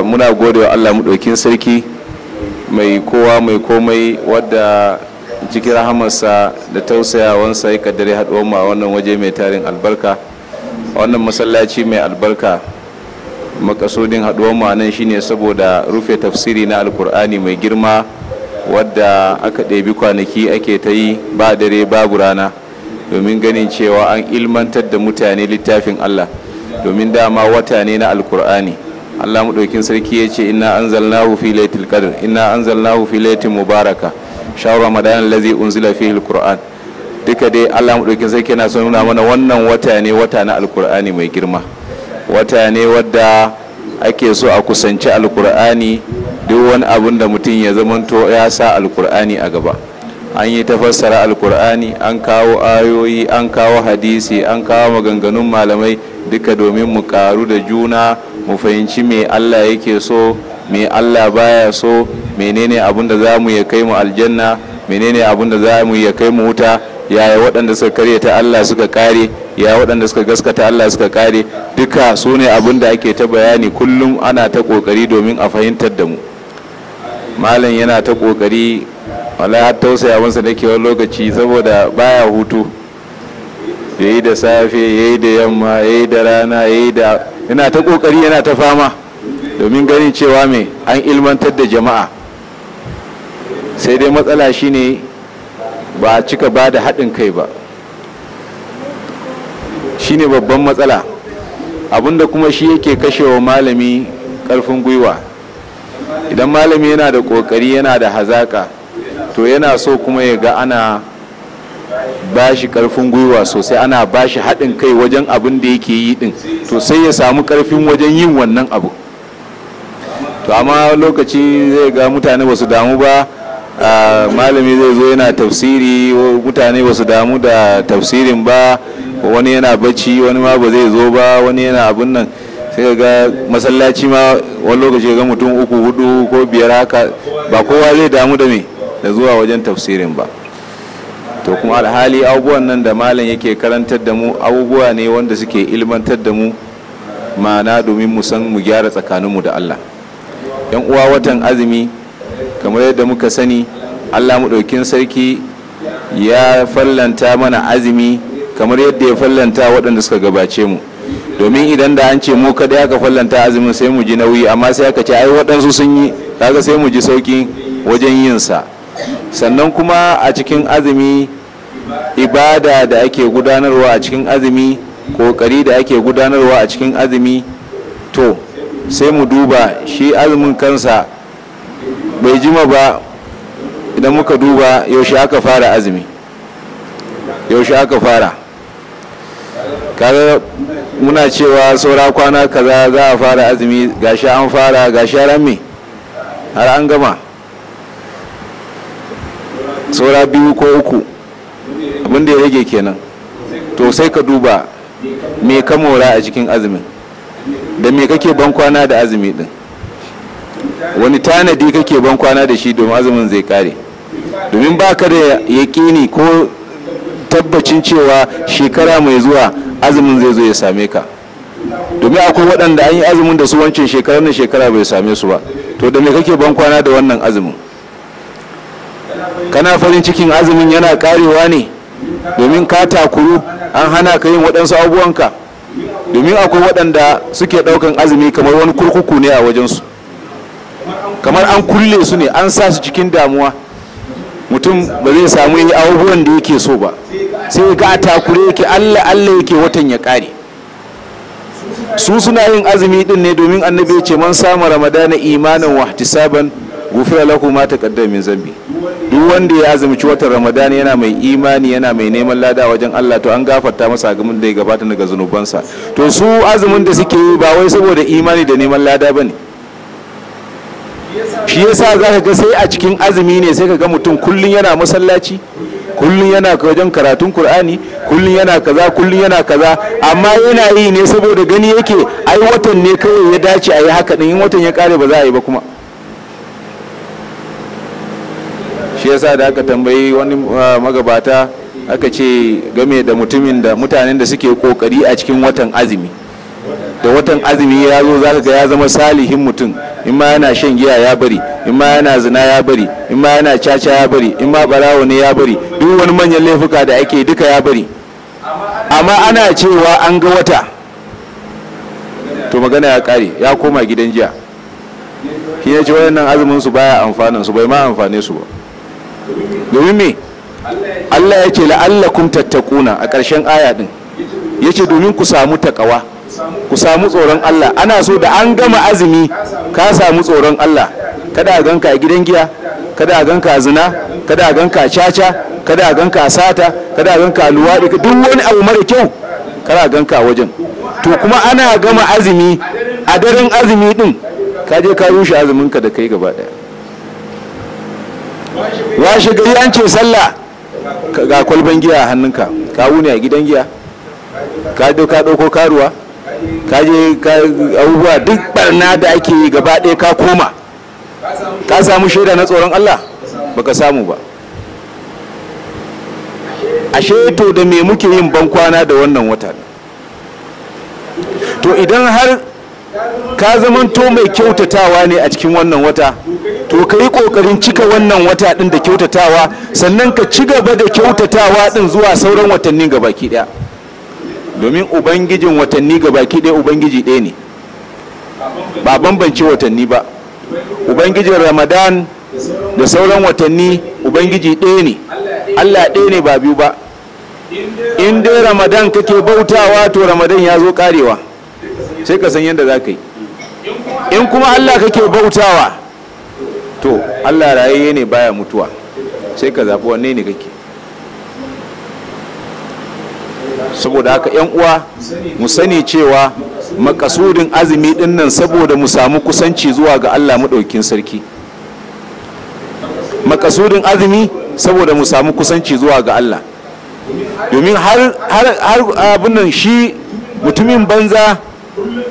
Muna gode wa Allah maɗaukin sarki mai kowa mai komai, wadda cikin rahamarsa da tausayawansa ya kaddare haɗuwar mu a wannan waje mai tarin albarka, a wannan masallaci mai albarka. Makasudin haɗuwar mu a nan shine saboda rufe tafsiri na Alkur'ani mai girma, wadda aka ɗebi kwanaki ake ta yi ba dare babu rana, domin ganin cewa an ilmantar da mutane littafin Allah, domin dama wata ne na Alkur'ani. Allah maɗaukin sarki ya ce, "Inna anzalnahu fi lailatul qadr, inna anzalnahu fi lailatin mubaraka, shahr Ramadan allazi unzila fihi alquran." Duka dai Allah maɗaukin sarki yana son nuna mana wannan wata ne wata na Alkur'ani mai girma, wata ne wadda ake so a kusanci Alkur'ani. Duk wani abun da mutum ya zamanto ya sa Alkur'ani a gaba. An yi ta fassara Alkur'ani, an kawo ayoyi, an kawo hadisi, an kawo maganganun malamai, duka domin mu karu da juna, mu fahimci me Allah yake so, me Allah baya so, menene abun da za mu ya kai mu aljanna, menene abun da za mu ya kai mu wuta, yaya waɗanda suka karyata Allah suka kare, ya waɗanda suka gaskata Allah suka kare. Duka su ne abun da ake ta bayani kullum, ana ta ƙoƙari domin a fahimtar da mu. Malam yana ta ƙoƙari, wala har tausaya masa nake wani lokaci, saboda baya hutu, yayi da safe, yayi da yamma, yayi da rana, yayi da yana ta kokari, yana ta fama domin ganin cewa me an ilmantar da jama'a. Sai dai matsala shine ba a cika ba da haɗin kai ba, shine babban matsala. Abinda kuma shi yake kashewa malami ƙarfin gwiwa, idan malami yana da ƙoƙari, yana da hazaka, to yana so kuma ya ga ana ba shi karfin gwiwa sosai, ana ba shi haɗin kai wajen abin da yake yi ɗin, to sai ya samu karfin wajen yin wannan abu. To amma lokaci zai ga mutane ba su damu ba. Malami zai zo yana tafsiri, mutane ba su damu da tafsirin ba. Wani yana bacci, wani ma ba zai zo ba, wani yana abin nan. Sai ga masallaci ma wani lokaci ga mutum uku, hudu ko biyar haka, ba kowa zai damu da me da zuwa wajen tafsirin ba. To kuma alhali abubuwan nan da malam yake karantar da mu, abubuwa ne wanda suke ilmantar da mu, ma'ana domin mu san mu gyara tsakaninmu da Allah. Yan uwa, watan azumi, kamar yadda muka sani, Allah maɗaukin sarki ya fallanta mana azumi kamar yadda ya fallanta waɗanda suka gabace mu, domin idan da an ce mu kada aka fallanta azumin, sai mu ji nauyi, amma sai aka ce ai waɗansu sun yi, kaga sai mu ji sauƙi wajen yin sa. Sannan kuma a cikin azumi, ibada da ake gudanarwa a cikin azumi, kokari da ake gudanarwa a cikin azumi, to sai mu duba shi azumin kansa bai jima ba. Idan muka duba, yaushe aka fara azumi? Yaushe aka fara? Kaga muna cewa saura kwana kaza za a fara azumi, gashi an fara, gashi har me har an gama, saura biyu ko uku, abin da ya rage kenan. To sai ka duba me ka mora a cikin azumin, da me kake ban kwana da azumi din, wani tanadi kake ban kwana da shi domin azumin zai kare, domin baka da yaƙini ko tabbacin cewa shekara mai zuwa azumin zai zo ya same ka, domin akwai waɗanda an yi azumin da su wancan shekarar na shekara bai same su ba. To da me kake ban kwana da wannan azumin? Kana farin cikin azumin yana karewa ne domin ka takuru, an hana ka yin waɗansu abubuwanka? Domin akwai waɗanda suke ɗaukan azumi kamar wani kurkuku ne a wajensu, kamar an kulle su ne, an sa su cikin damuwa. Mutum ba zai samu yi abubuwan da yake so ba, sai ga a takure yake, Allah Allah yake watan ya kare. Su suna yin azumi din ne domin Annabi ya ce, "Man sama Ramadana imanan wa ihtisaban, gufira lahu ma taqaddama min zambi." Duk wanda ya azumci watan Ramadan yana mai imani, yana mai neman lada wajen Allah, to an gafarta masa abin da ya gabata daga zunubansa. To su azumin da suke yi ba wai saboda imani da neman lada bane. Shi yasa zaka ga sai a cikin azumi ne sai ka ga mutum kullun yana masallaci, kullun yana wajen karatun Qur'ani, kullun yana kaza, kullun yana kaza, amma yana yi ne saboda gani yake ai watan ne kawai ya dace a yi haka din. In watan ya kare, ba za a yi ba kuma. Shi yasa da aka tambayi wani magabata, aka ce game da mutumin da mutanen da suke kokari a cikin watan azumi, Da watan azumi ya zo za ka ga ya zama salihin mutum. In ma yana shan giya ya bari, in ma yana zina ya bari, in ma yana caca ya bari, in ma barawo ne ya bari, duk wani manyan laifuka da ake duka ya bari. Amma ana cewa an ga wata, to magana ya kare, ya koma gidan jiya. Shi ne ce waɗannan azumin su baya amfanin su, bai ma amfane su ba. Domin me? Allah ya ce la'allakum tattaquna a ƙarshen aya din, yace domin ku samu takawa, ku samu tsoron Allah. Ana so da an gama azumi ka samu tsoron Allah. Kada a ganka a gidan giya, kada a ganka a zina, kada a ganka a caca, kada a ganka a sata, kada a ganka a luwaɗi, duk wani abu mara kyau kada a ganka a wajen. To kuma ana gama azumi, a daren azumi din ka je ka rushe azumin ka da kai gaba ɗaya. Washe gari an ce sallah, ga kwalban giya a hannunka, ka wuni a gidan giya, ka je ka ɗauko karuwa, ka je ka abubuwa duk barna da ake yi gaba ɗaya ka koma. Ka samu shaida na tsoron Allah? Baka samu ba. Ashe to da me muke yin bankwana da wannan wata? To idan har ka zamanto mai kyautatawa ne a cikin wannan wata, to ka yi ƙoƙarin cika wannan wata ɗin da kyautatawa, sannan ka ci gaba da kyautatawa ɗin zuwa sauran watannin gabaki ɗaya. Domin ubangijin watanni gabaki ɗaya ubangiji ɗaya ne, ba bambance watanni ba. Ubangijin Ramadan da sauran watanni ubangiji ɗaya ne, Allah ɗaya ne ba biyu ba. In dai Ramadan kake bautawa, to Ramadan ya zo karewa, sai ka san yadda za ka yi. In kuma Allah kake bautawa, to Allah rayayye ne baya mutuwa, sai ka zaɓi wanne ne kake. Saboda haka yan uwa, mu sani cewa makasudin azumi din nan saboda mu samu kusanci zuwa ga Allah maɗaukin sarki. Makasudin azumi saboda mu samu kusanci zuwa ga Allah. Domin har abin nan shi mutumin banza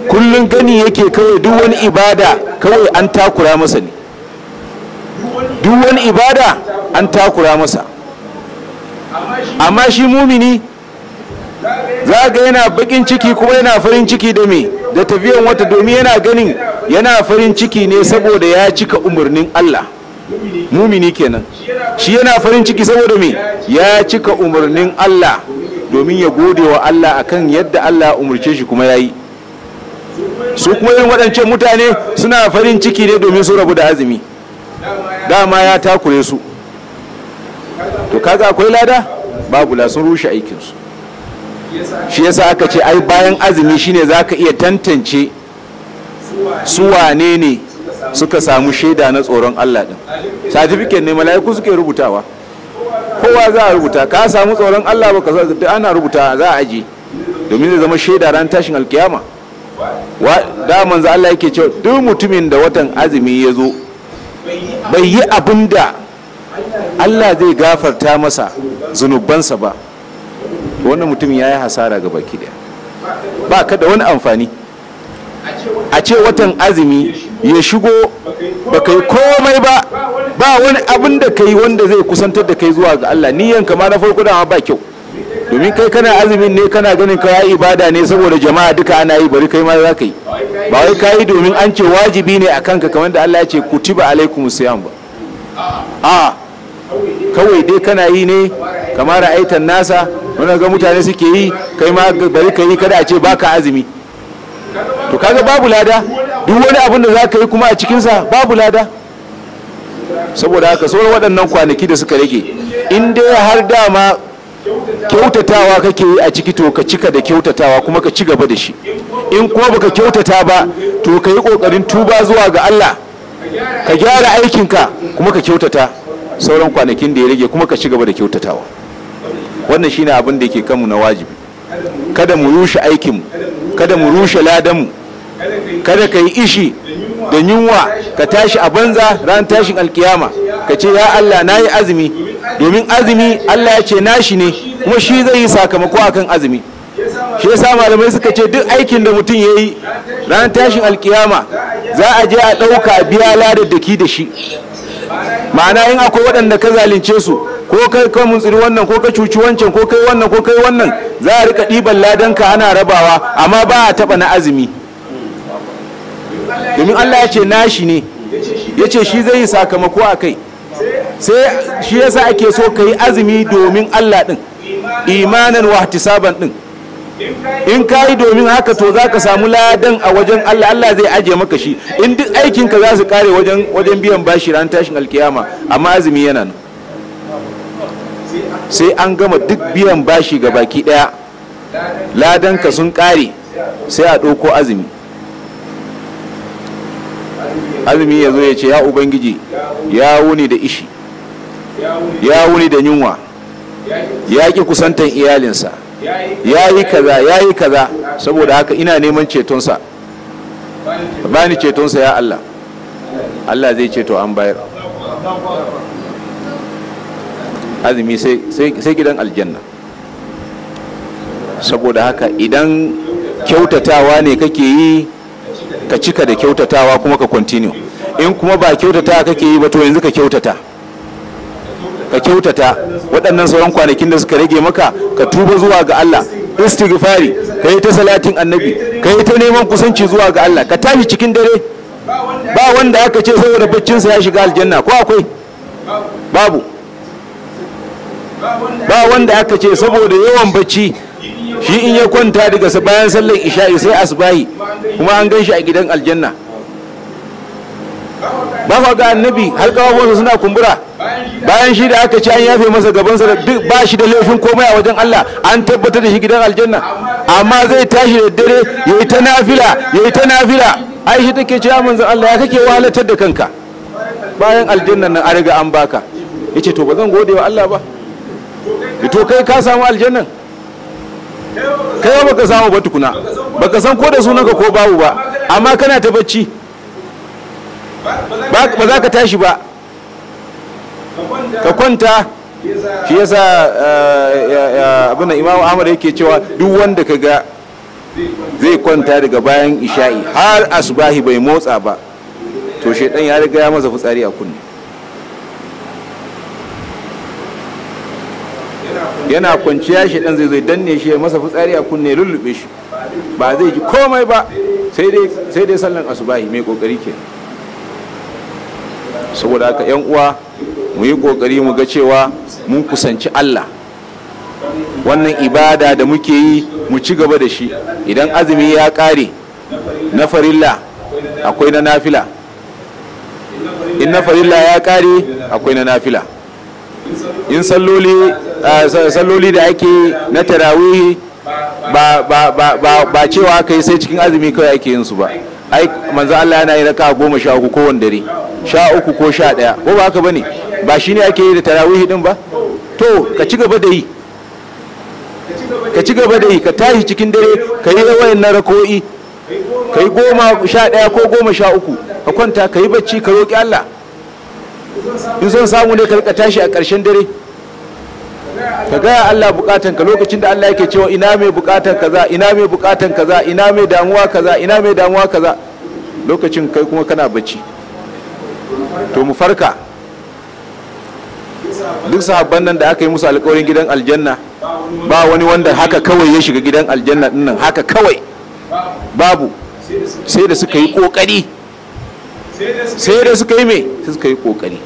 kullum gani yake kawai duk wani ibada kawai an takura masa ne. Duk wani ibada an takura masa. Amma shi mumini za ga yana bakin ciki kuma yana farin ciki da me? Da tafiyan wata, domin yana ganin yana farin ciki ne saboda ya cika umarnin Allah. Mumini kenan, shi yana farin ciki saboda me? Ya cika umarnin Allah, domin ya gode wa Allah akan yadda Allah ya umarce shi kuma yayi. Su kuma irin waɗancan mutane suna farin ciki ne domin su rabu da azumi, dama ya takure su. To kaga akwai lada? Babu la, sun rushe aikinsu. Shi yasa aka ce ai bayan azumi shine zaka iya tantance su wane ne suka samu shaida na tsoron Allah din. Certificate ne mala'iku suke rubutawa, kowa za a rubuta ka samu tsoron Allah ba ka, ana rubuta za a aje, domin zai zama shaida ran tashin alkiyama. Da manzo Allah yake cewa duk mutumin da watan azumi ya zo bai yi abin da Allah zai gafarta masa zunubansa ba, wannan mutumin ya yi hasara ga baki daya, ba ka da wani amfani. A ce watan azumi ya shigo ba kai komai ba, ba wani abin da kai wanda zai kusantar da kai zuwa ga Allah. Niyyan kama na farko dama ba kyau, domin kai kana azumin ne kana ganin ka yi ibada ne saboda jama'a duka ana yi, bari kai ma za ka yi. Ba wai ka yi domin an ce wajibi ne a kanka kamar da Allah ya ce kutiba alaikumus siyam ba. A kawai dai kana yi ne kamar ra'aitan nasa, wani ga mutane suke yi, kai ma bari ka yi, kada a ce baka azumi. To kaga babu lada, duk wani abin da za ka yi kuma a cikinsa babu lada. Saboda haka sauran waɗannan kwanaki da suka rage, in dai har dama kyautatawa kake yi a ciki, to ka cika da kyautatawa kuma ka ci gaba da shi. In kuma baka kyautata ba, to ka yi ƙoƙarin tuba zuwa ga Allah, ka gyara aikinka kuma ka kyautata sauran kwanakin da ya rage, kuma ka ci gaba da kyautatawa. Wannan shine abin da yake kanmu na wajibi. Kada mu rushe aikinmu, kada mu rushe ladanmu, kada ka yi ishi da yunwa ka tashi a banza ran tashin alkiyama ka ce ya Allah na yi azumi. Domin azumi Allah ya ce nashi ne, kuma shi zai yi sakamako akan azumi. Shi yasa malamai suka ce duk aikin da mutum ya yi ran tashin alkiyama za a je a ɗauka biya ladaddaki da shi. Ma'ana in akwai waɗanda ka zalunce su, ko kai ka muntsiri wannan, ko ka cuci wancan, ko kai wannan, ko kai wannan, za a rika ɗiban ladanka ana rabawa, amma ba a taɓa na azumi. Domin Allah ya ce nashi ne, ya ce shi zai yi sakamako a kai. Sai shi yasa ake so ka yi azumi domin Allah ɗin, imanan wa ihtisaban ɗin. In ka yi domin haka to za ka samu ladan a wajen Allah, Allah zai aje maka shi. In duk aikinka za su kare wajen biyan bashi ran tashin alkiyama, amma azumi yana nan. Sai an gama duk biyan bashi ga baki daya, ladanka sun kare, sai a ɗauko azumi. Azumi ya zo ya ce, ya Ubangiji, ya wuni da ishi, ya wuni da yunwa, ya ƙi kusantan iyalinsa, ya yi kaza, ya yi kaza, saboda haka ina neman cetonsa, bani cetonsa ya Allah. Allah zai ceto, an bayar. Azumi sai gidan aljanna. Saboda haka idan kyautatawa ne kake yi, ka cika da kyautatawa kuma ka continue. In kuma ba kyautatawa kake yi ba, to yanzu ka kyautata, ka kyautata waɗannan sauran kwanakin da suka rage maka, ka tuba zuwa ga Allah, istighfari, ka yi ta salatin annabi, ka yi ta neman kusanci zuwa ga Allah, ka tashi cikin dare. Ba wanda aka ce saboda baccinsa ya shiga aljanna, ko akwai? Babu. Ba wanda aka ce saboda yawan bacci shi in ya kwanta daga bayan sallar isha'i sai asbahi kuma an gan shi a gidan aljanna. Ba kwa ga annabi har kafafunsa suna kumbura bayan shi da aka ce an yafe masa gabansa da duk ba shi da laifin komai a wajen Allah, an tabbatar da shi gidan aljanna. Amma zai tashi da dare yayi ta nafila, yayi ta nafila. Aisha take cewa, manzon Allah, ya kake wahalatar da kanka bayan aljannan nan an riga an baka? Yace, to ba zan gode wa Allah ba? To kai ka samu aljannan? Kai ba ka samu ba tukuna, baka san ko da sunanka ko babu ba, amma kana ta bacci, ba za ka tashi ba, ka kwanta. Shi yasa abin da Imam Ahmad yake cewa, duk wanda ka ga zai kwanta daga bayan isha'i har asubahi bai motsa ba, to shaidan ya riga ya masa fitsari a kunne. Yana kwanciya shaidan zai zo danne shi, ya masa fitsari a kunne, lullube shi, ba zai ji komai ba sai dai sallan asubahi. Mai kokari ke. Saboda haka yan uwa, mu yi kokari mu ga cewa mun kusanci Allah. Wannan ibada da muke yi, mu ci gaba da shi. Idan azumi ya kare na farilla, akwai na nafila. In na farilla ya kare, akwai na nafila. In salloli da ake na tarawihi, ba cewa aka yi sai cikin azumi kawai ake yin su ba. Ai manzo Allah yana yin raka'a 13 kowane dare, 13 ko 11, ko ba haka bane? Ba shine ake yi da tarawihi din ba? To ka ci gaba da yi, ka ci gaba da yi, ka tashi cikin dare ka yi wayannan rako'i, ka yi 11 ko 13, ka kwanta ka yi bacci, ka roƙi Allah. In son samu ne ka rika tashi a ƙarshen dare, ka gaya Allah bukatan ka, lokacin da Allah yake cewa ina mai bukatan kaza, ina mai bukatan kaza, ina mai damuwa kaza, ina mai damuwa kaza, lokacin kai kuma kana bacci. To mu farka. Duk sahabban nan da aka yi musu alƙawarin gidan aljanna, ba wani wanda haka kawai ya shiga gidan aljanna din nan haka kawai, babu. Sai da suka yi kokari, sai da suka yi me, sai suka yi kokari.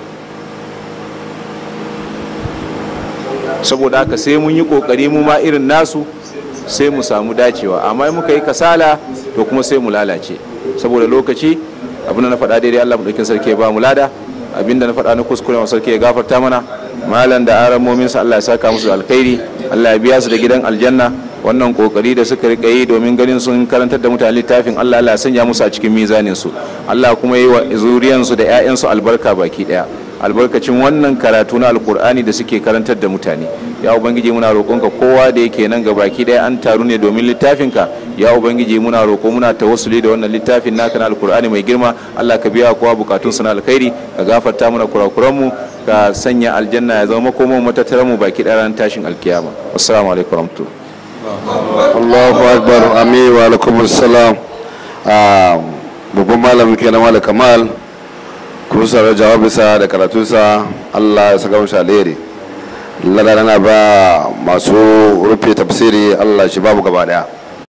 Saboda haka sai mun yi kokari mu ma irin nasu, sai mu samu dacewa. Amma in muka yi kasala, to kuma sai mu lalace. Saboda lokaci, abin da na faɗa daidai, Allah mu sarki ya ba mu lada. Abinda na faɗa na kuskure, sarki ya gafarta mana. Malam da aramomin sa, Allah ya saka musu alkhairi, Allah ya biya su da gidan aljanna. Wannan kokari da suka rika yi domin ganin sun karantar da mutane littafin Allah, Allah ya sanya musu a cikin mizanin su. Allah kuma yi wa zuriyan su da ƴaƴan su albarka baki daya, albarkacin wannan karatu na alkur'ani da suke karantar da mutane. Ya Ubangiji, muna roƙonka, kowa da yake nan ga baki daya an taru ne domin littafinka. Ya Ubangiji, muna roƙo, muna tawassuli da wannan littafin naka na alkur'ani mai girma, Allah ka biya kowa bukatun su na alkhairi, ka gafarta mana kurakuran mu, ka sanya aljanna ya zama makoman matattaran mu baki daya ran tashin alkiyama. Assalamu alaikum warahmatullahi. Allahu akbar. Amin, wa alaikum assalam. Babban malamin kenan, Malam Kamal. Kun saurari jawabinsa da karatunsa, Allah ya saka mashi alheri. Lada na ba masu rufe tafsiri, Allah shi babu gaba daya.